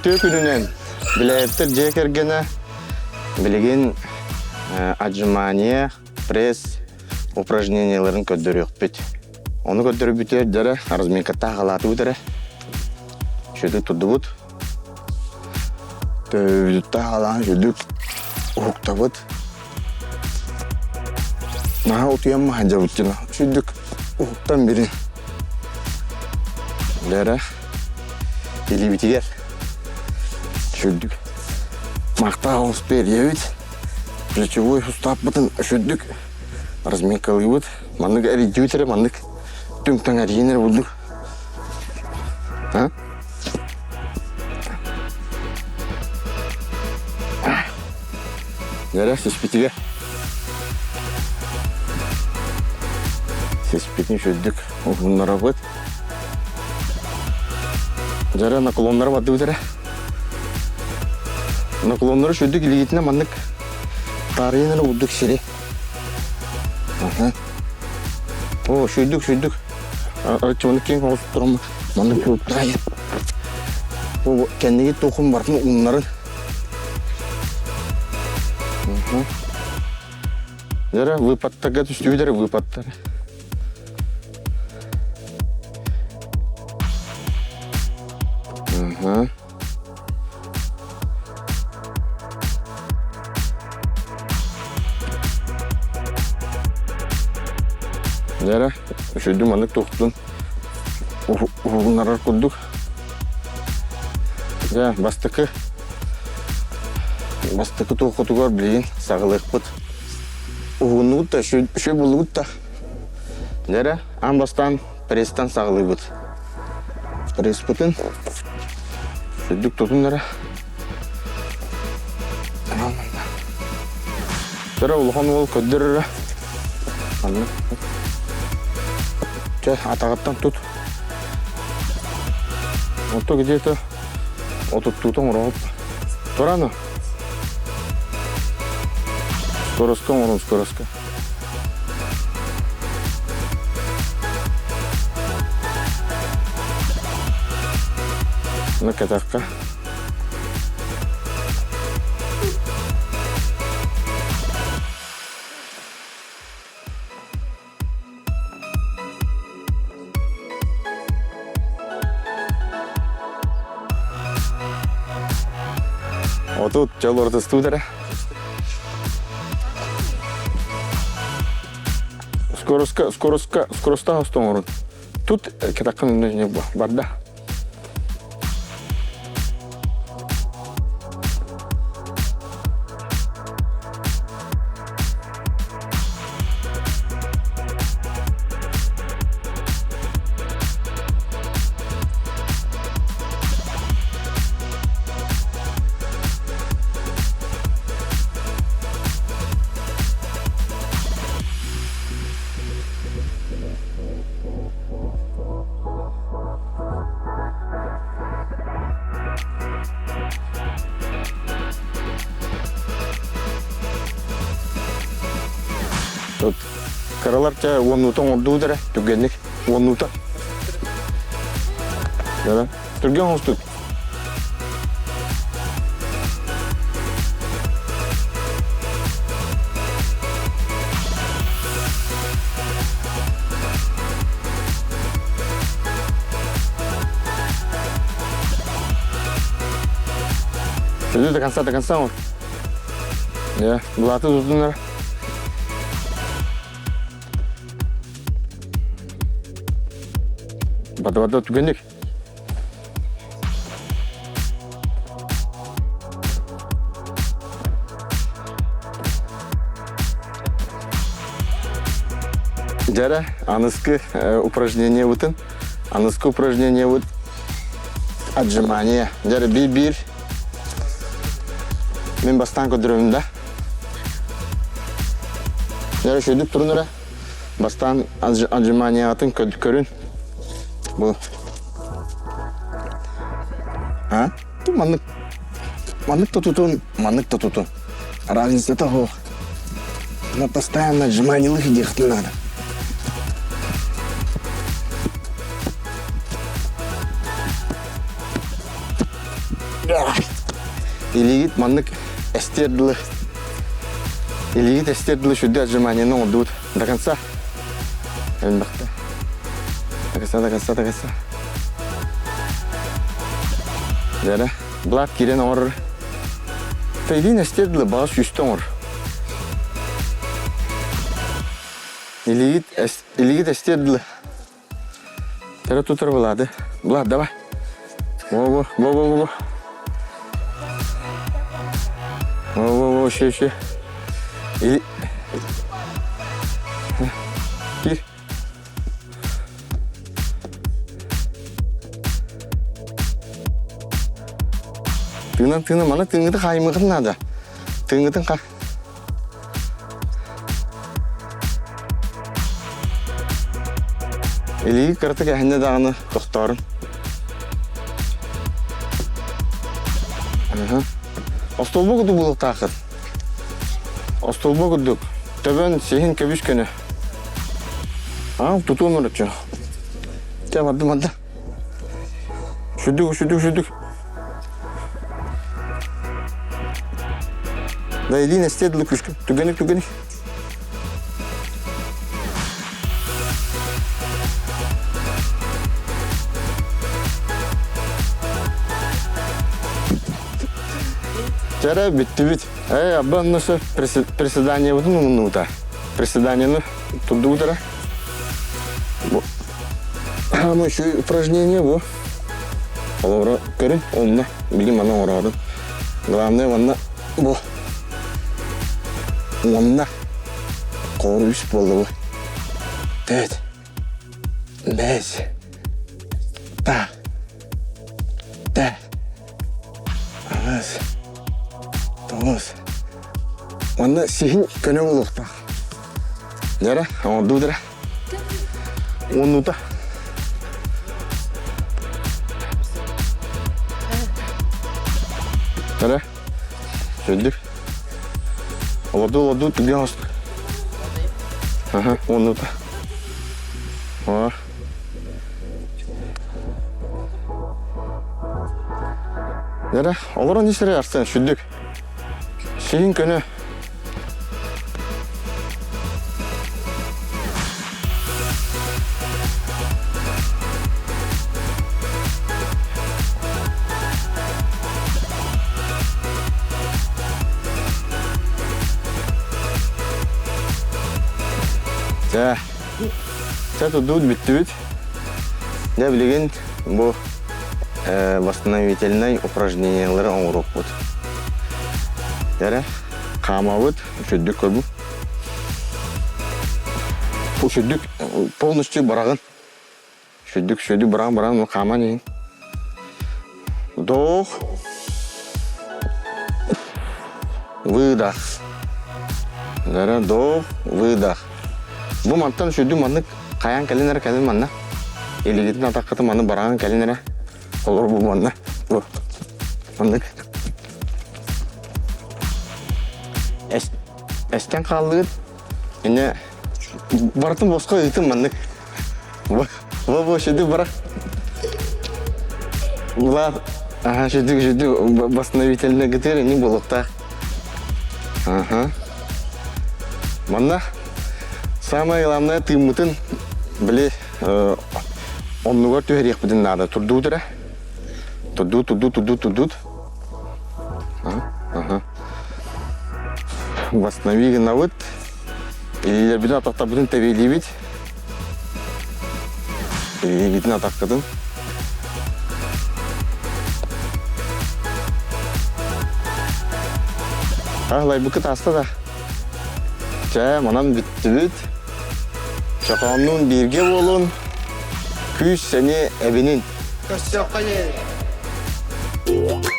Үтүө күнүнэн! Билээттэр дьиэ кэргэнэ билигин отжимание, пресс упражнениеларын көрдөрүөхпүт. Ону көрдөрбүтүгэр дьэрэ разминкаттаах халаатыбыт эрэ. Сүдүк турдубут. Төбөбүтүттэн халаан сүдүк уһуктабыт. Наһаа утуйан маһадьабыт дьоно. Сүдүк уһуктан бирин. Дьэрэ илиибитигэр сүрдүк махтаах оҥосту эрийэбит. Плечевой сустааппытын сүрдүк разминкалыыбыт. Маннык эрийдибит эрэ маннык түҥ-таҥ эрийэн эрэ бурдук. А? Дьэрэ сиспитигэр. Сиспитин сүрдүк уһуннарабыт. Дьэрэ наклоннары бардыбыт эрэ. Наклоннары сүрдүк илиитинэ маннык таарыйан эрэ урдук сири. О, сүрдүк, сүрдүк. Арыччы киэҥ соҕус туран маннык кууттаайын. Бу кэнники туохун барытын ууннарын. Дьэрэ, выпадтарга түстүбүт эрэ выпадтар. Дьэрэ, үчүгэй маннык туохтун уһугуннарар курдук. Дьэ, бастакы бастакы туоххутугар билигин саҕалыахпыт. Уһугуннубут да, үчүгэй буллубут да. Дьэрэ, аан бастаан пресстан саҕалыыбыт. Пресспытын үрдүк тутун эрэ. Төрө улахан уол көрдөр эрэ. Маннык. Чэ, атаҕыттан тут. Ото где-то отуттуута оҥороҕут. Тураны. Скоростка оҥорун, скоростка. Ну, кэтэххэ. Отут дьол ортостуу эрэ. Скоростка, скоростка, скоростаах остоҥорун. Тут кэтаххын барда. Тут кыралар чэ уоннуута оҥордубут эрэ түргэнник уоннуута. Да, түргэн оҥостут. До конца, до конца. Я, былаты тутунар. Бада-бада түгенник. Дьэрэ, аныскы упражнение бутын. Аныскы упражнение бут отжимание. Дьэрэ би-бир. Мен бастаан көрдөрөбүн да. Дьэрэ шөйдүк турун эрэ. Бастаан отжиманиятын көрүн. Бу. А? Маннык маннык да тутун, маннык да тутун. Разница того. На постоянно отжиманиялых делать не надо. Да. Илиигит маннык эстиэр дылы илиигит эстиэр дылы сүрдэ отжиманиены оҥордубут до конца. Элбэхтэ. До конца, до конца, до конца. Дьэрэ, Блат киирэн оҥорор. Илиин эстиэр дылы баҕа сүүстэ оҥор. Илиигит, илиигит эстиэр дылы. Өрө тутар Влады. Влад, давай. Во-во, во-во-во. Во-во-во, еще, еще. И... Кир. Тыынан, тыынан, мана тыыҥҥытын хаайымыгын надо. Тыыҥҥытын ха. Илии кыратык эһиннэ даҕаны тохтоорун. Остуолба курдук буолуохтааххыт. Остуолба курдук. Төбөн сиһин көбүс көнө. Аа, тутуон ороччу. Чэ, бардым, барда. Сүрдүк, сүрдүк, сүрдүк. Да илиин эстиэ дылы күүскэ. Түгэник, түгэник. Чара бүттүбүт. Эй, абба онносо приседаниебытын умуннубута. Приседаниены турдубутара. Бу. Ну, еще упражнение бу. Олоро көрүн, онно билим маны оҥороорун. Главное манна бу уонна хоору үс буолла бу. Төрт, бэс, та, тэ, аҕыс, тоҕус. Манна сиһин көнө буолуохтаах. Дьэрэ, оҥордуу дэрэ. Уоннута. Эрэ. Сүрдүк. Олорду, олорду, түгэн хос. Аха, уоннута. О. Эрэ, олорон ис эрэ Арсен, сүрдүк. Сиһин көнө. Чэ, чэ тудуут бүттүбүт. Дьэ билигин бу восстановительнай упражнениелары оҥоруохпут. Эрэ хаамабыт, үчүгдүк көрбүт. Үчүгдүк полностью бараҕын. Үчүгдүк, үчүгдүк бараҕын, бараҕын, хааман иһин. Вдох. Выдох. Дара, вдох, выдох. Бу мантан үчүгдүк маннык хайаан кэлин эрэ кэлин манна. Илигитин атаххытын маны бараҕын кэлин эрэ. Олор бу манна. Бу. Маннык. Эстэн хааллыгыт. Инне барытын босхо ыытын маннык. Бу бу шүдү бара. Влад, ага, шүдү шүдү восстановительный гытыр не болуктаах. Ага. Манна самое главное тыыммытын били оннугар түһэриэхпитин наада. Турдуут эрэ. Турдуут, турдуут, турдуут, турдуут. Восстанови гынабыт. Илиилэрбитин атахтарбытын тэбиэлиибит. Илиигитин атаххытын. Аһылайбыккыт ааста да. Чэ, манан бүттүбүт. Чохооннуун бииргэ буолун. Күүс сэниэ эбинин. Көрсүөххэ диэри.